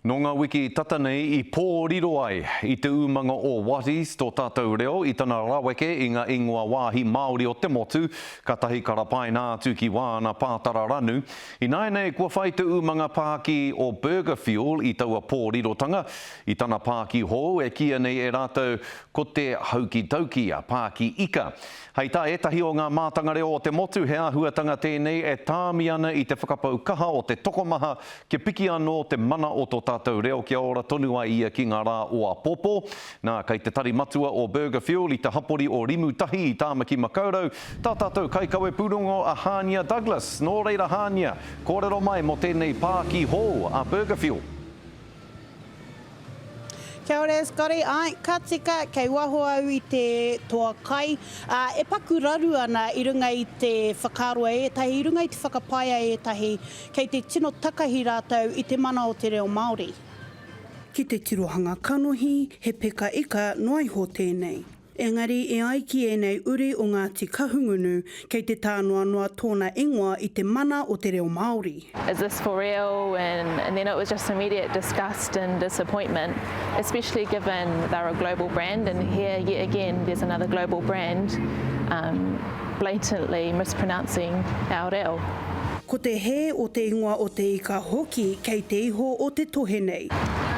Nō ngā wiki tata nei i pōriro ai i te umanga o Wattie's tō tātou reo i tana raweke i ngā ingoa wāhi Māori o te motu, katahi ka rapaina atu ki wāna pātara ranu. Ināianei kua whai te umanga pākī o Burger Fuel i taua pōrirotanga, i tana pākī hou e kīia nei e rātou ko te Haukitauki a Pākī Ika. Hei tā ētahi o ngā mātanga reo o te motu he āhuatanga tēnei e tāmi ana i te whakapau kaha o te tokomaha kia piki anō te mana o tō tātou reo kia ora tonu ai ia ki ngā rā o āpōpō. Nā, kei te tari matua o Burger Fuel i te hapori o Rimutahi i Tāmaki Makaurau tā tātou kaikawe pūrongo a Hānia Douglas. Nō reira Hānia, kōrero mai mō tēnei pākī hou a Burger Fuel. Kia ora Scotty, āe, ka tika, kei waho au i te toa kai, ā, e paku raru ana i runga i te whakaaro a ētahi, i runga i te whakapae a ētahi, kei te tino takahi rātou i te mana o te reo Māori. Ki te tirohanga kanohi, he peka ika noa iho tēnei. Engari e ai ki ēnei uri o Ngāti Kahungunu, kei te tānoanoa tōna ingoa i te mana o te reo Māori. Is this for real and and then it was just immediate disgust and disappointment, especially given they're a global brand and here yet again there's another global brand um blatantly mispronouncing our reo. Ko te hē o te ingoa o te ika hoki kei te iho o te tohe nei.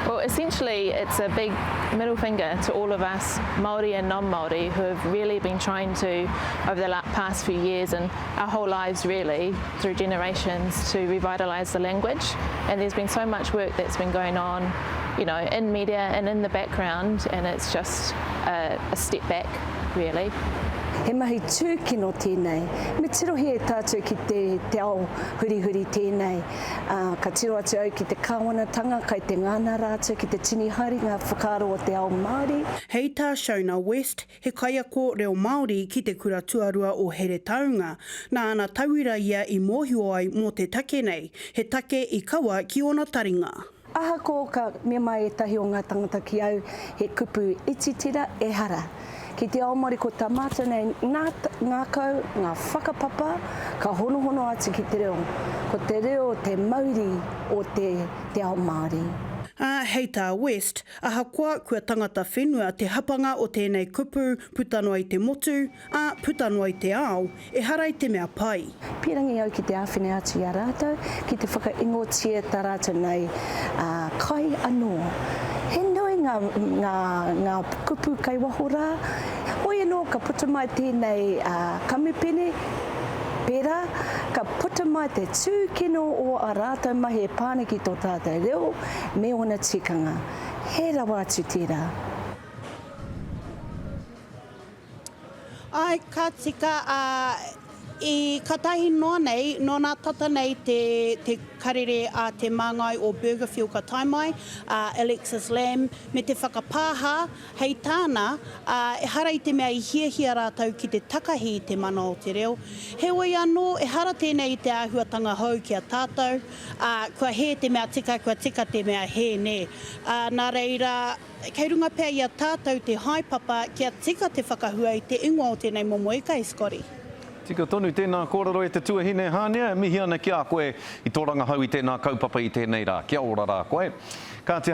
Well essentially it's a big middle finger to all of us Māori and non-Māori who have really been trying to over the past few years and our whole lives really through generations to revitalise the language and there's been so much work that's been going on you know in media and in the background and it's just a, a step back really. He mahi tūkino tēnei. Me tirohia e tātou ki te, te ao hurihuri tēnei. Ā, ka tiro atu au ki te kāwanatanga, kai te ngana rātou ki te tini haere ngā whakaaro o te ao Māori. Hei tā Shona West, he kaiako reo Māori ki te kura tuarua o Heretaunga, nā ana tauira ia i mōhio ai mō te take nei, he take i kawa ki ōna taringa. Ahakoa ka mea mai ētahi o ngā tangata ki au he kupu iti tira, ehara. Ki te ao Māori ko tā mātou nei nā ngākau, ngā whakapapa, ka honohono atu ki te reo. Ko te reo te mauri o te te ao Māori. Ā, hei tā West, ahakoa kua tangata whenua te hapanga o tēnei kupu puta noa i te motu, ā, puta noa i te ao, ehara i te mea pai. Pīrangi au ki te āwhina atu i a rātou ki te whakaingotia tā rātou nei kai anō. He nui ngā, ngā, ngā kupu kei waho rā. Hoi anō ka puta mai tēnei kamupene pērā, ka puta mai te tūkino o ā rātou mahi e pā ana ki tō tātou reo me ōna tikanga. He rawa atu tērā. Āe, ka tika, ā, i katahi noa nei, nō nā tata nei te, te karere a te māngai o Burgerfuel ka tae mai, a Alexis Lamb, me te whakapāha, hei tāna, ā, ehara i te mea i hiahia rātou ki te takahi i te mana o te reo. Heoi anō, ehara tēnei i te āhuatanga hou ki a tātou, ā, kua hē te mea tika, kua tika te mea hē, nē. Ā, nā reira, Kei runga pea i a tātou te haepapa kia tika te whakahua i te ingoa o tēnei momo ika e Scotty. Tika tonu tēnā kōrero e te tuahine Hānia, e mihi ana ki a koe i tō rangahau i tēnā kaupapa i tēnei rā. Kia ora rā koe. Kāti.